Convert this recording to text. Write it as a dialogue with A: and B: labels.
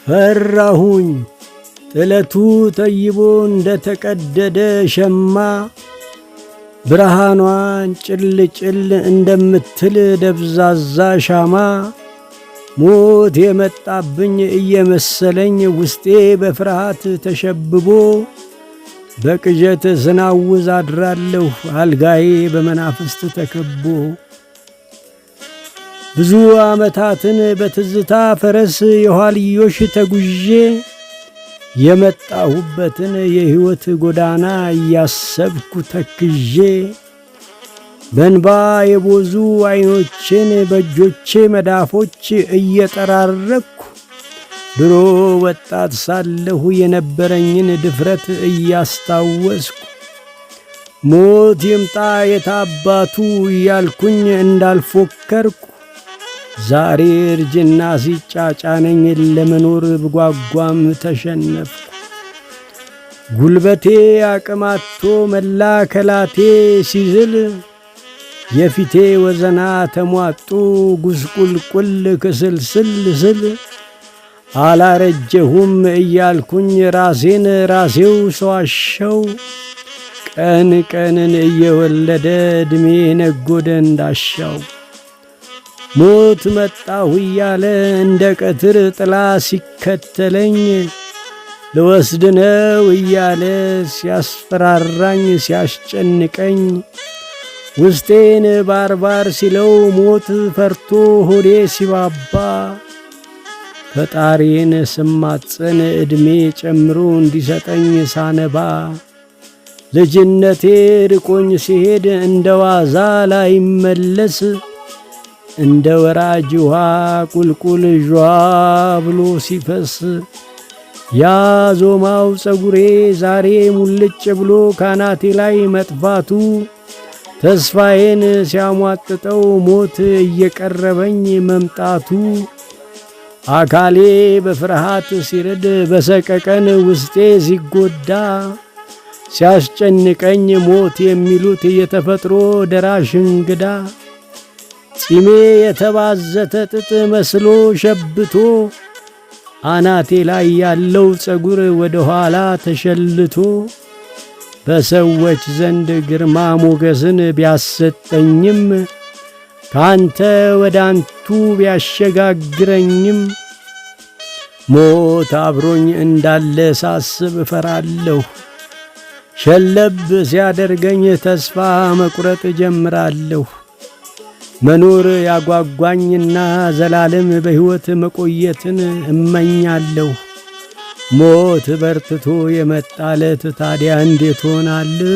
A: ፈራሁኝ ጥለቱ ተይቦ እንደ ተቀደደ ሸማ፣ ብርሃኗን ጭል ጭል እንደምትል ደብዛዛ ሻማ፣ ሞት የመጣብኝ እየመሰለኝ ውስጤ በፍርሃት ተሸብቦ በቅዠት ስናውዝ አድራለሁ አልጋዬ በመናፍስት ተከቦ። ብዙ ዓመታትን በትዝታ ፈረስ የኋልዮሽ ተጉዤ የመጣሁበትን የሕይወት ጎዳና እያሰብኩ ተክዤ፣ በንባ የቦዙ ዐይኖቼን በእጆቼ መዳፎች እየጠራረግኩ ድሮ ወጣት ሳለሁ የነበረኝን ድፍረት እያስታወስኩ ሞት ይምጣ የታባቱ እያልኩኝ እንዳልፎከርኩ፣ ዛሬ እርጅና ሲጫጫነኝ ለመኖር ብጓጓም ተሸነፍኩ። ጉልበቴ አቅማቶ መላ ከላቴ ሲዝል፣ የፊቴ ወዘና ተሟጦ ጉስቁልቁል ክስልስል ስል፣ አላረጀሁም እያልኩኝ ራሴን ራሴው ሰዋሸው፣ ቀን ቀንን እየወለደ ዕድሜ ነጎደ እንዳሻው። ሞት መጣሁ እያለ እንደ ቀትር ጥላ ሲከተለኝ፣ ልወስድ ነው እያለ ሲያስፈራራኝ ሲያስጨንቀኝ፣ ውስጤን ባርባር ሲለው ሞት ፈርቶ ሆዴ ሲባባ፣ ፈጣሪን ስማጸን ዕድሜ ጨምሮ እንዲሰጠኝ ሳነባ፣ ልጅነቴ ርቆኝ ሲሄድ እንደ ዋዛ ላይመለስ፣ እንደ ወራጅ ውሃ ቁልቁል ዧ ብሎ ሲፈስ፣ ያ ዞማው ፀጉሬ ዛሬ ሙልጭ ብሎ ካናቴ ላይ መጥፋቱ ተስፋዬን ሲያሟጥጠው ሞት እየቀረበኝ መምጣቱ፣ አካሌ በፍርሃት ሲርድ በሰቀቀን ውስጤ ሲጎዳ፣ ሲያስጨንቀኝ ሞት የሚሉት የተፈጥሮ ደራሽ እንግዳ፣ ጺሜ የተባዘተ ጥጥ መስሎ ሸብቶ አናቴ ላይ ያለው ፀጉር ወደ ኋላ ተሸልቶ በሰዎች ዘንድ ግርማ ሞገስን ቢያሰጠኝም፣ ካንተ ወደ አንቱ ቢያሸጋግረኝም፣ ሞት አብሮኝ እንዳለ ሳስብ እፈራለሁ። ሸለብ ሲያደርገኝ ተስፋ መቁረጥ እጀምራለሁ። መኖር ያጓጓኝና ዘላለም በሕይወት መቆየትን እመኛለሁ። ሞት በርትቶ የመጣለት ታዲያ እንዴት ሆናለሁ?